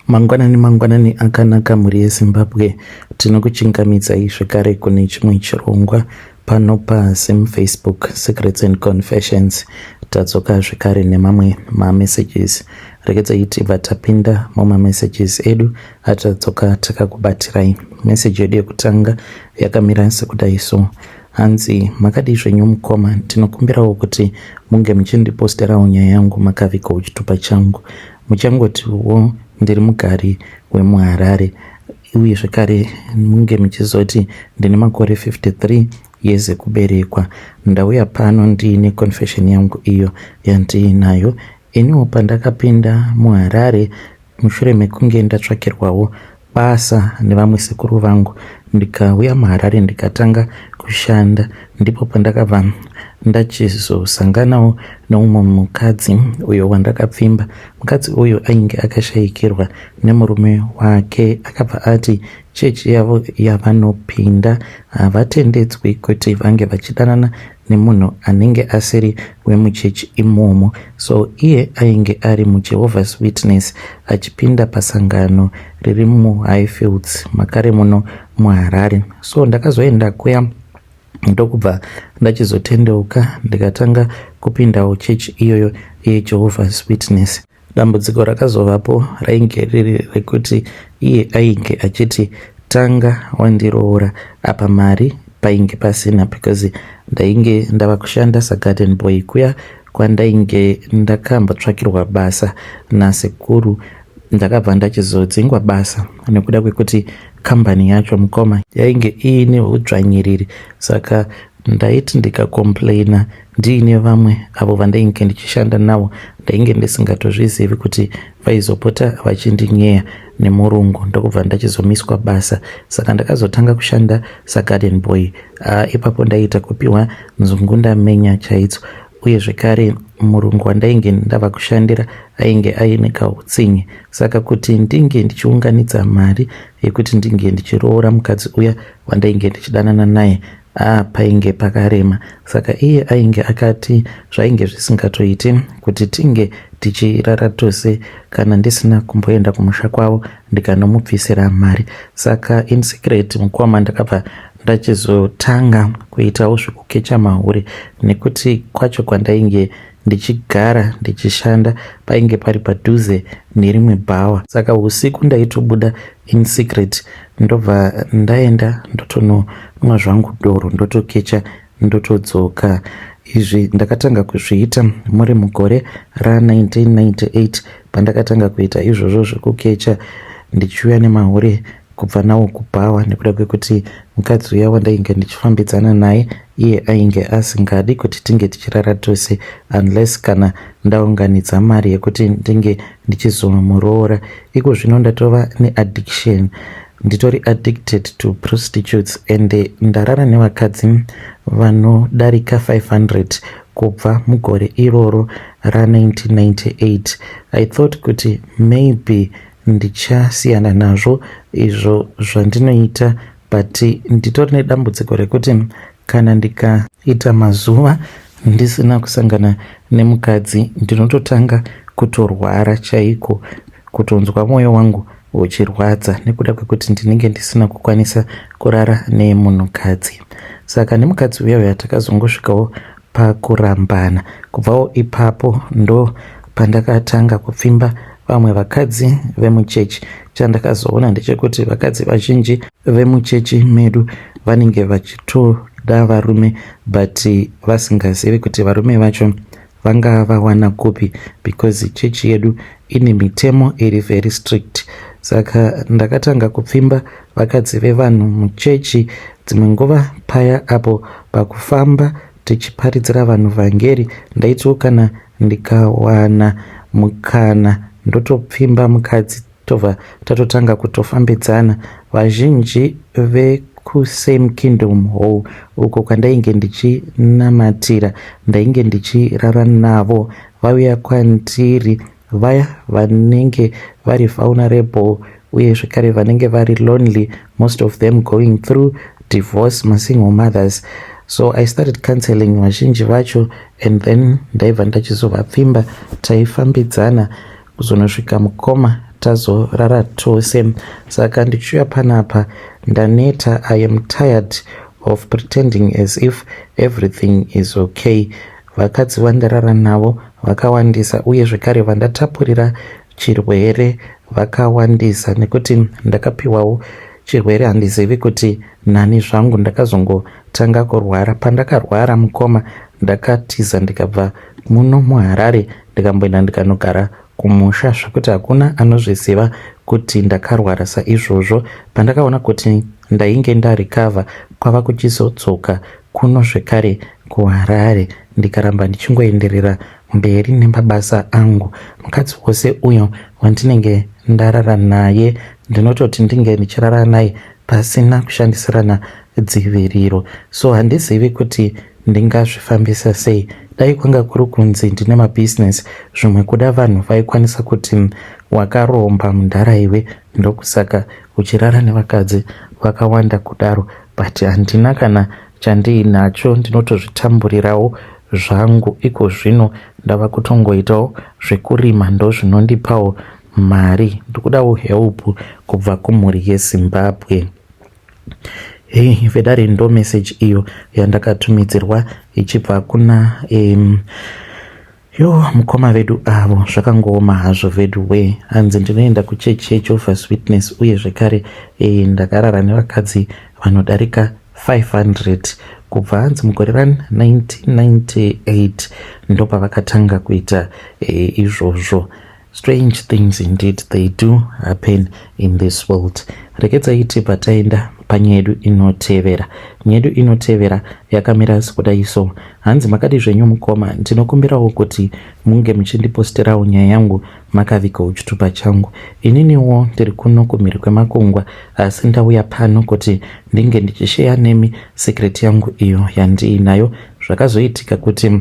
Mangwanani mangwanani akanaka mhuri yeZimbabwe, tinokuchingamidzai zvekare kune chimwe chirongwa pano paZim Facebook Secrets and Confessions. Tadzoka zvekare nemamwe mamessages. Regedzai tibva tapinda mumamessages edu atadzoka takakubatirai. Message yedu yekutanga yakamira sekudai so. Hanzi makadii zvenyu mukoma, ndinokumbirawo kuti munge muchindiposterawo nyaya yangu makavigawo chitupa changu. Muchangotiwo ndiri mugari wemuHarare uye zvekare munge muchizoti ndine makore 53 years ekuberekwa. Ndauya pano ndiine confession yangu iyo yandiinayo. Iniwo pandakapinda muHarare mushure mekunge ndatsvakirwawo basa nevamwe sekuru vangu ndikauya muHarare ndikatanga kushanda ndipo pandakabva ndachizosanganawo neumwe mukadzi uyo wandakapfimba. Mukadzi uyu ainge akashaikirwa nemurume wake akabva ati chechi yavo yavanopinda havatendedzwi kuti vange vachidanana nemunhu anenge asiri wemuchechi imomo. So iye ainge ari muJehovah's Witness achipinda pasangano riri muHighfields makare muno muHarare. So ndakazoenda kuya ndokubva ndachizotendeuka ndikatanga kupindawo chechi iyoyo yeJehovah's Witness. Dambudziko rakazovapo rainge riri rekuti iye ainge achiti tanga wandiroora apa mari painge pasina because ndainge ndava kushanda sagarden boy kuya kwandainge ndakambotsvakirwa basa nasekuru ndakabva ndachizodzingwa basa nekuda kwekuti kambani yacho mukoma yainge iine udzvanyiriri saka ndaiti ndikakomplaina ndiine vamwe avo vandainge ndichishanda navo ndainge ndisingatozvizivi kuti vaizopota vachindinyeya nemurungu ndokubva ndachizomiswa basa saka ndakazotanga kushanda sagarden boy uh, ipapo ndaiita kupiwa nzungu ndamenya chaidzo uye zvekare murungu wandainge ndava kushandira ainge aine kautsinye saka kuti ndinge ndichiunganidza mari yekuti ndinge ndichiroora mukadzi uya wandainge ndichidanana naye Ah, painge pakarema saka iye ainge akati zvainge zvisingatoiti kuti tinge tichirara tose kana ndisina kumboenda kumusha kwavo ndikanomubvisira mari saka in secret mukoma ndakabva ndachizotanga kuitawo zvekukecha mahure nekuti kwacho kwandainge ndichigara ndichishanda painge pari padhuze nerimwe bhawa saka usiku ndaitobuda in secret ndobva ndaenda ndotononwa zvangu doro ndotokecha ndotodzoka izvi ndakatanga kuzviita muri mugore ra1998 pandakatanga kuita izvozvo zvekukecha ndichiuya nemahure kubva nawo kubhawa nekuda kwekuti mukadzi uya wandainge ndichifambidzana naye iye ainge asingadi kuti tinge tichirara tose unless kana ndaunganidza mari yekuti ndinge ndichizomuroora iko zvino ndatova neaddiction nditori addicted to prostitutes and ndarara nevakadzi vanodarika 500 kubva mugore iroro ra1998 i thought kuti maybe ndichasiyana nazvo izvo zvandinoita but nditori nedambudziko rekuti kana ndikaita mazuva ndisina kusangana nemukadzi ndinototanga kutorwara chaiko kutonzwa mwoyo wangu uchirwadza nekuda kwekuti ndinenge ndisina kukwanisa kurara nemunhukadzi saka nemukadzi uya uya takazongosvikawo pakurambana kubvawo ipapo ndo pandakatanga kupfimba vamwe vakadzi vemuchechi chandakazoona ndechekuti vakadzi vazhinji vemuchechi medu vanenge vachitoda varume but vasingazivi kuti varume vacho vanga vawana kupi because chechi yedu ine mitemo iri very strict saka ndakatanga kupfimba vakadzi vevanhu muchechi dzimwe nguva paya apo pakufamba tichiparidzira vanhu vhangeri ndaitiwo kana ndikawana mukana ndotopfimba mukadzi tobva tatotanga kutofambidzana vazhinji vekusame kingdom hall uko kwandainge ndichinamatira ndainge ndichirara navo vauya kwandiri vaya vanenge vari vulnerable uye zvekare vanenge vari lonely most of them going through divorce masingle mothers so i started counseling vazhinji vacho and then ndaibva ndachizovapfimba taifambidzana kuzonosvika mukoma tazorara tose. Saka ndichiuya panapa ndaneta. I am tired of pretending as if everything is okay. Vakadzi vandarara navo vakawandisa uye zvekare vandatapurira chirwere vakawandisa nekuti ndakapiwawo chirwere handizivi kuti nani zvangu. Ndakazongotanga kurwara. Pandakarwara mukoma, ndakatiza ndikabva muno muHarare, ndikamboenda ndikanogara kumusha zvekuti hakuna anozviziva kuti ndakarwara saizvozvo. Pandakaona kuti ndainge ndarecover, kwava kuchizodzoka kuno zvekare kuHarare, ndikaramba ndichingoenderera mberi nemabasa angu. Mukadzi wose uyo wandinenge ndarara naye, ndinototi ndinge ndichirara naye pasina kushandisirana dziviriro. So handizivi kuti ndingazvifambisa sei. Dai kwanga kuri kunzi ndine mabhizinesi, zvimwe kuda vanhu vaikwanisa kuti wakaromba mundara iwe, ndokusaka uchirara nevakadzi vakawanda kudaro, but handina kana chandiinacho. Ndinotozvitamburirawo zvangu. Iko zvino ndava kutongoitawo zvekurima, ndo zvinondipawo mari. Ndikudawo help kubva kumhuri yeZimbabwe. Hei vedare, ndo message iyo yandakatumidzirwa ichibva kuna yo mukoma vedu avo. Zvakangooma hazvo vedu we. Hanzi ndinoenda kuchechi yeJehovah's Witness uye zvekare ndakarara nevakadzi vanodarika 500 kubva hanzi mugore ra1998 ndopavakatanga kuita izvozvo. Strange things indeed, they do happen in this world. Regedzai tibva taenda panyaya yedu inotevera. Nyaya yedu inotevera yakamira sekudai so. Hanzi, makadi zvenyu mukoma? Ndinokumbirawo kuti munge muchindiposterawo nyaya yangu makavigawo chitupa changu. Ininiwo ndiri kuno kumhiri kwemakungwa, asi ndauya pano kuti ndinge ndichisheya nemi secret yangu iyo yandiinayo. Zvakazoitika kuti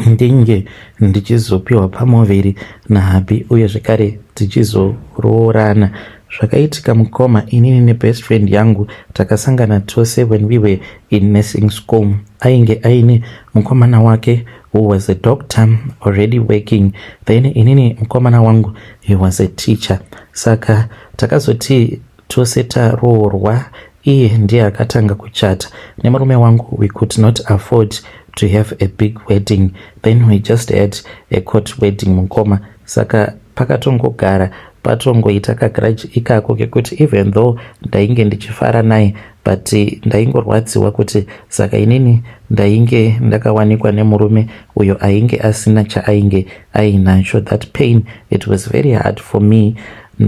ndinge ndichizopiwa pamuviri nahubby uye zvekare tichizoroorana. Zvakaitika mukoma, inini nebest friend yangu takasangana tose when we were in nursing school. Ainge aine mukomana wake who was a doctor already working, then inini mukomana wangu, he was a teacher. Saka takazoti tose taroorwa, iye ndiye akatanga kuchata nemurume wangu. We could not afford to have a big wedding, then we just had a court wedding mukoma. Saka pakatongogara patongoita kagrudge ikako kekuti even though ndainge ndichifara naye, but ndaingorwadziwa kuti saka inini ndainge ndakawanikwa nemurume uyo ainge asina chaainge ainacho. That pain, it was very hard for me.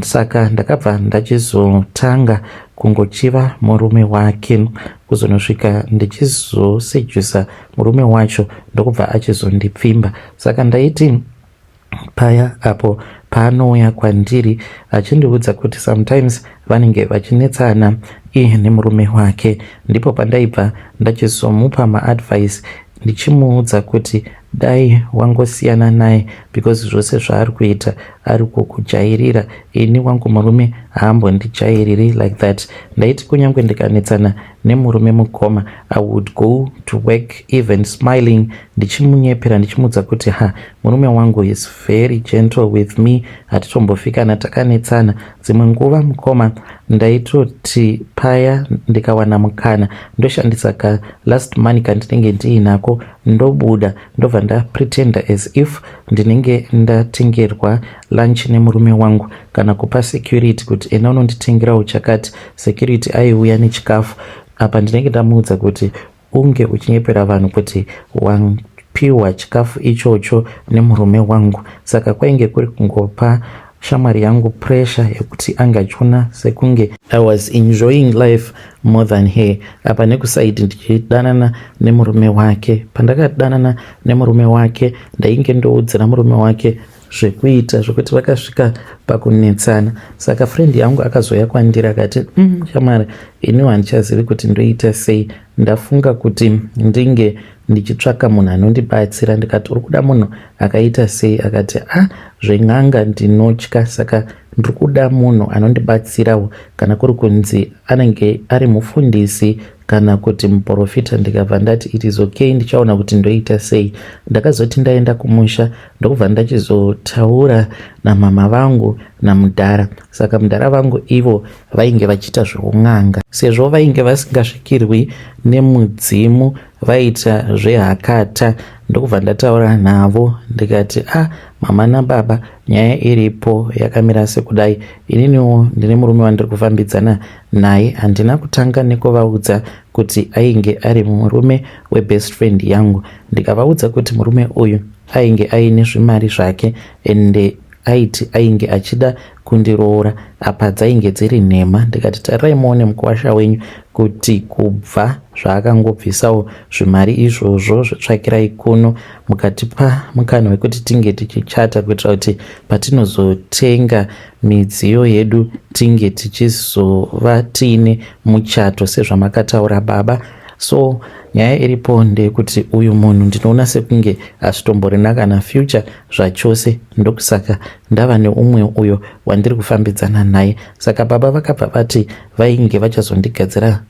Saka ndakabva ndachizotanga kungochiva murume wake, kuzonosvika ndichizosedusa murume wacho, ndokubva achizondipfimba. Saka ndaiti paya apo paanouya kwandiri achindiudza kuti sometimes vanenge vachinetsana iye nemurume wake, ndipo pandaibva ndachizomupa maadvice, ndichimuudza kuti dai wangosiyana naye because zvose zvaari kuita ari kukujairira. Ini wangu murume haambondijairiri like that. Ndaiti kunyange ndikanetsana nemurume mukoma, I would go to work even smiling, ndichimunyepera, ndichimuudza kuti ha, murume wangu is very gentle with me, hatitombofikana takanetsana. Dzimwe nguva mukoma, ndaitoti paya ndikawana mukana, ndoshandisa ka last money kandinenge ndiinako, ndobuda, ndobva ndapretenda as if ndinenge ndatengerwa lunch nemurume wangu, kana kupa security kuti enda unonditengerawo chakati. Security aiuya nechikafu. Apa ndinenge ndamuudza kuti unge uchinyepera vanhu kuti wapiwa chikafu ichocho nemurume wangu. Saka kwainge kuri kungopa shamwari yangu pressure yekuti ange achiona sekunge I was enjoying life more than her. Apa nekusaidi ndichidanana nemurume wake. Pandakadanana nemurume wake, ndainge ndoudzira murume wake zvekuita, zvekuti vakasvika pakunetsana. Saka friend yangu akazouya kwandiri akati, shamwari, iniwo handichazivi kuti ndoita sei. Ndafunga kuti ndinge ndichitsvaka munhu anondibatsira." Ndikati, "Uri kuda munhu akaita sei?" Akati, "A ah, zven'anga ndinotya, saka ndiri kuda munhu anondibatsirawo, kana kuri kunzi anenge ari mufundisi." kana kuti muporofita. Ndikabva ndati it is okay, ndichaona kuti ndoita sei. Ndakazoti ndaenda kumusha, ndokubva ndachizotaura namama vangu namudhara. Saka mudhara vangu ivo vainge vachiita zveun'anga, sezvo vainge vasingasvikirwi nemudzimu, vaita zvehakata. Ndokubva ndataura navo ndikati, "A ah, mama nababa, nyaya iripo yakamira sekudai. Ininiwo ndine murume wandiri kufambidzana naye." Handina kutanga nekuvaudza kuti ainge ari murume webest friend yangu. Ndikavaudza kuti murume uyu ainge aine zvimari zvake, ende aiti ainge achida kundiroora. Apa dzainge dziri nhema. Ndikati, "Tarirai muone mukuwasha wenyu kuti kubva zvaakangobvisawo zvimari izvozvo zvitsvakirai kuno, mukatipa mukana wekuti tinge tichichata kuitira kuti patinozotenga midziyo yedu tinge tichizova tiine muchato sezvamakataura, baba. So nyaya iripo ndeyekuti uyu munhu ndinoona sekunge asitomborina kana future zvachose. Ndokusaka ndava neumwe uyo wandiri kufambidzana naye." Saka baba vakabva vati vainge vachazondigadzira,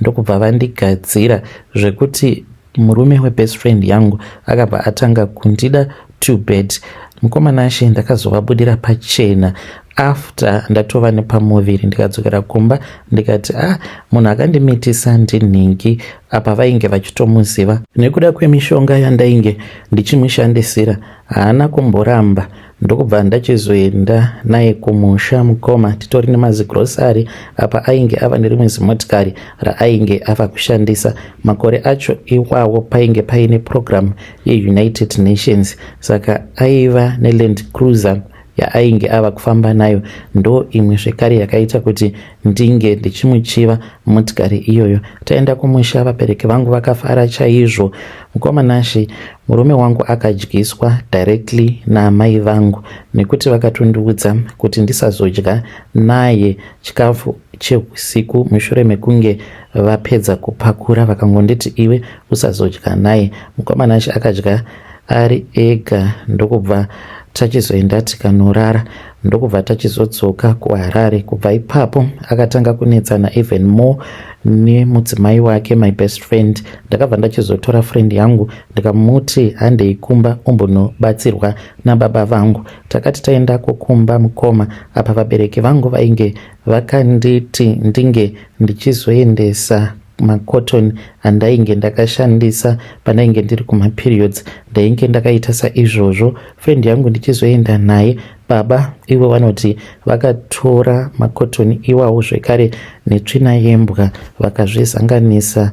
ndokubva vandigadzira zvekuti murume webest friend yangu akabva atanga kundida too bad. Mukoma Nashe, ndakazovabudira pachena after ndatova nepamuviri. Ndikadzokera kumba ndikati, "Ah, munhu akandimitisa ndinhingi." Apa vainge vachitomuziva nekuda kwemishonga yandainge ndichimushandisira. Haana kumboramba, ndokubva ndachizoenda naye kumusha, mukoma, titori nemazigrosari. Apa ainge ava nerimwe zimotikari raainge ava kushandisa. Makore acho iwawo painge paine program yeUnited Nations, saka aiva neLand Cruiser yaainge ava kufamba nayo. Ndo imwe zvekare yakaita kuti ndinge ndichimuchiva motikari iyoyo. Taenda kumusha, vabereki vangu vakafara chaizvo. Mukoma Nashe, murume wangu akadyiswa directly naamai vangu, nekuti vakatondiudza kuti ndisazodya naye chikafu cheusiku mushure mekunge vapedza kupakura. Vakangonditi, "Iwe usazodya naye." Mukoma Nashe, akadya ari ega, ndokubva tachizoenda tikanorara, ndokubva tachizodzoka kuHarare. Kubva ipapo akatanga kunetsana even more nemudzimai wake, my best friend. Ndakabva ndachizotora friend yangu, ndikamuti, "Handei kumba umbonobatsirwa nababa vangu." Takati taendako kumba, mukoma, apa vabereki vangu vainge vakanditi ndinge ndichizoendesa macotton andainge ndakashandisa pandainge ndiri kumaperiods. Ndainge ndakaita saizvozvo. Friend yangu ndichizoenda naye, baba ivo vanoti vakatora macotton iwawo zvekare netsvina yembwa, vakazvizanganisa,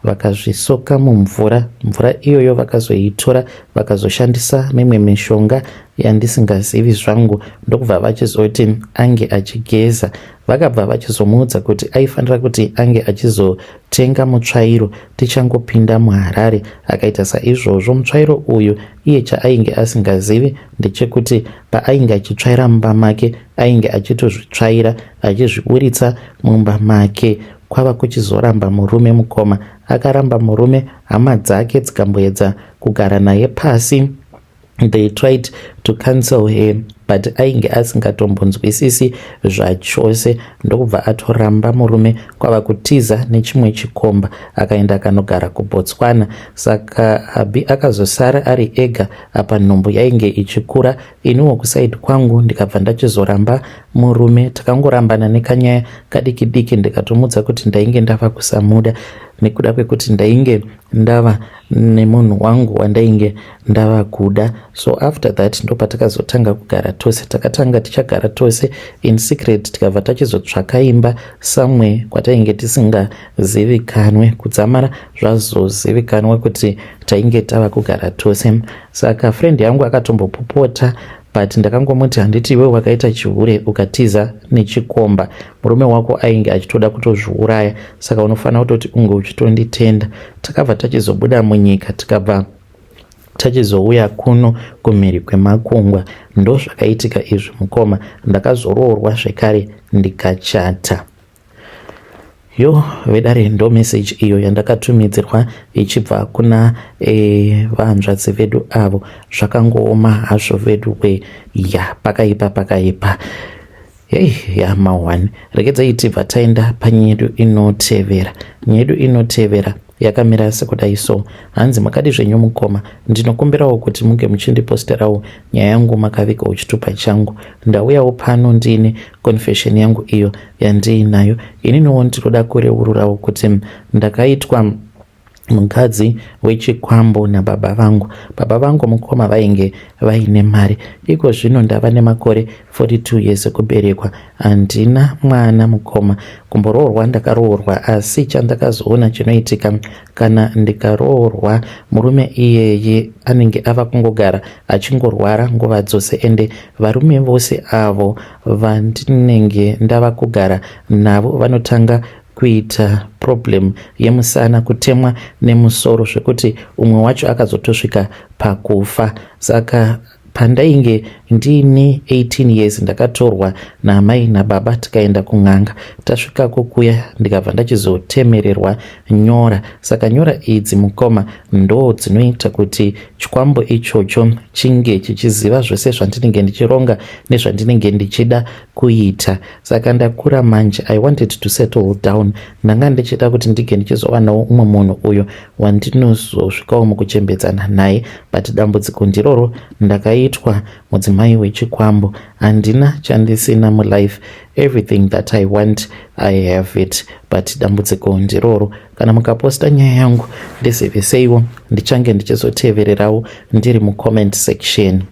vakazvisoka mumvura. Mvura iyoyo vakazoitora, vakazoshandisa mimwe mishonga yandisingazivi zvangu, ndokubva vachizoti ange achigeza. Vakabva vachizomuudza kuti aifanira kuti ange achizotenga mutsvairo tichangopinda muHarare. Akaita saizvozvo. Mutsvairo uyu, iye chaainge asingazivi ndechekuti paainge achitsvaira mumba make, ainge achitozvitsvaira achizviburitsa mumba make. Kwava kuchizoramba murume, mukoma. Akaramba murume. Hama dzake dzikamboedza kugara naye pasi. They tried to cancel her, but ainge asingatombonzwisisi zvachose, ndokubva atoramba murume, kwava kutiza nechimwe chikomba. Akaenda akanogara kuBotswana. Saka hubby akazosara ari ega. Apa nhumbu yainge ichikura. Iniwo kuside kwangu ndikabva ndachizoramba murume. Takangorambana nekanyaya kadiki diki, ndikatomudza kuti ndainge ndava kusamuda nekuda kwekuti ndainge ndava nemunhu wangu wandainge ndava kuda. So after that ndopatakazotanga kugara tose. Takatanga tichagara tose in secret, tikabva tachizotsvaka imba somewhere kwatainge tisingazivikanwe, kudzamara zvazozivikanwa kuti tainge tava kugara tose. Saka friend yangu akatombopopota, but ndakangomuti, "Handiti iwe wakaita chihure ukatiza nechikomba? Murume wako ainge achitoda kutozviuraya, saka unofanira kutoti unge uchitonditenda." Takabva tachizobuda munyika, tikabva tachizouya kuno kumhiri kwemakungwa. Ndo zvakaitika izvi, mukoma. Ndakazoroorwa zvekare, ndikachata. Yo vedare, ndo message iyo yandakatumidzirwa ichibva kuna vanzvadzi vedu avo. Zvakangooma hazvo vedu we. Ya, pakaipa, pakaipa. Hei yama one regedzai tibva taenda panyedu inotevera. Nyedu inotevera yakamira sekudai so hanzi makadi zvenyu mukoma ndinokumbirawo kuti munge muchindiposterawo nyaya yangu makavigawo chitupa changu ndauyawo pano ndiine confession yangu iyo yandiinayo ininiwo ndinoda kureururawo kuti ndakaitwa mukadzi wechikwambo nababa vangu. Baba vangu mukoma vainge vaine mari. Iko zvino ndava nemakore 42 years ekuberekwa. Handina mwana mukoma. Kumboroorwa ndakaroorwa asi chandakazoona chinoitika kana ndikaroorwa murume iyeye anenge ava kungogara achingorwara nguva dzose ende varume vose avo vandinenge ndava kugara navo vanotanga kuita problem yemusana kutemwa nemusoro zvekuti umwe wacho akazotosvika pakufa saka pandainge ndiine 18 years ndakatorwa naamai nababa tikaenda kun'anga tasvikako kuya ndikabva ndachizotemererwa nyora saka nyora idzi mukoma ndo dzinoita kuti chikwambo ichocho chinge chichiziva zvose zvandinenge ndichironga nezvandinenge ndichida kuita saka ndakura manje i wanted to settle down ndanga ndichida kuti ndinge ndichizowanawo umwe munhu uyo wandinozosvikawo mukuchembedzana naye but dambudziko ndiroro ndakaitwa mudzimai wechikwambo handina chandisina mulife everything that i want i have it but dambudziko ndiroro kana mukaposta nyaya yangu ndiziveseiwo ndichange ndichizotevererawo ndiri mucomment section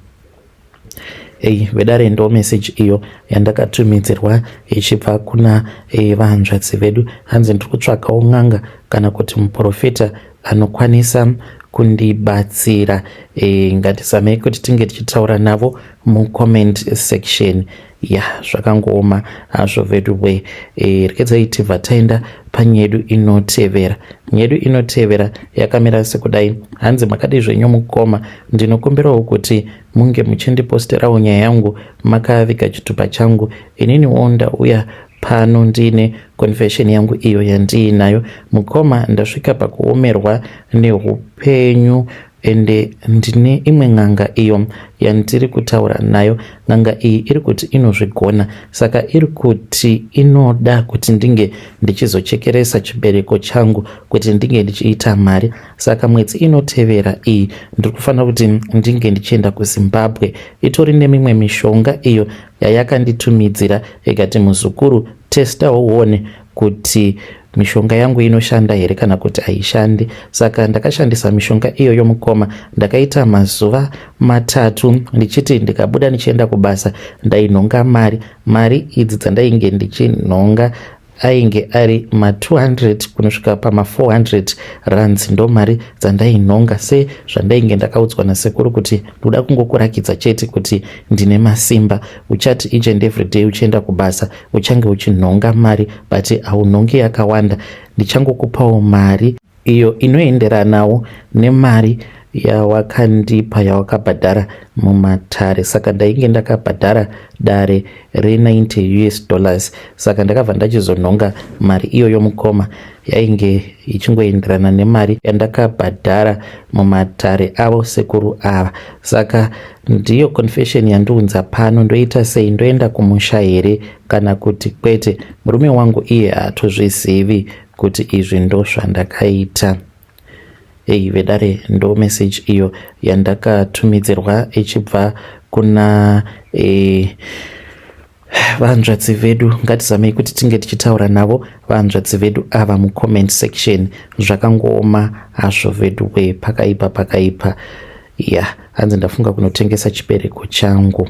Ei vedare ndo message iyo yandakatumidzirwa ichibva kuna eh, vahanzvadzi vedu hanzi ndiri kutsvakawo n'anga kana kuti muprofita anokwanisa kundibatsira e, ngatizamei kuti tinge tichitaura navo mucomment section ya zvakangooma hazvo veduwe e, rekedzai tibva taenda panyedu inotevera nyedu inotevera yakamira sekudai hanzi makadii zvenyu mukoma ndinokumbirawo kuti munge muchindiposterawo nyaya yangu makaviga chitupa changu ininiwo ndauya pano ndiine confession yangu iyo yandiinayo mukoma ndasvika pakuomerwa neupenyu ende ndine imwe n'anga iyo yandiri kutaura nayo n'anga iyi iri kuti inozvigona saka iri kuti inoda kuti ndinge ndichizochekeresa chibereko changu kuti ndinge ndichiita mari saka mwedzi inotevera iyi ndiri kufanira kuti ndinge ndichienda kuzimbabwe itori nemimwe mishonga iyo yayakanditumidzira ikati muzukuru testawo uone kuti mishonga yangu inoshanda here kana kuti haishandi saka ndakashandisa mishonga iyoyo mukoma ndakaita mazuva matatu ndichiti ndikabuda ndichienda kubasa ndainhonga mari mari idzi dzandainge ndichinhonga ainge ari ma200 kunosvika pama400 rands ndo mari dzandainhonga sezvandainge ndakaudzwa nasekuru kuti ndoda kungokurakidza chete kuti ndine masimba uchati each and every day uchienda kubasa uchange uchinhonga mari but haunhongi yakawanda ndichangokupawo mari iyo inoenderanawo nemari yawakandipa yawakabhadhara mumatare saka ndainge ndakabhadhara dare re90 us dollars saka ndakabva ndachizonhonga mari iyoyo mukoma yainge ichingoenderana nemari yandakabhadhara mumatare avo sekuru ava saka ndiyo confession yandiunza pano ndoita sei ndoenda kumusha here kana kuti kwete murume wangu iye haatozvizivi kuti izvi ndo zvandakaita ei vedare ndo message iyo yandakatumidzirwa ichibva kuna e, vanzvadzi vedu ngatizamei kuti tinge tichitaura navo vanzvadzi vedu ava mucomment section zvakangooma hazvo vedu we pakaipa pakaipa ya hanzi ndafunga kunotengesa chibereko changu.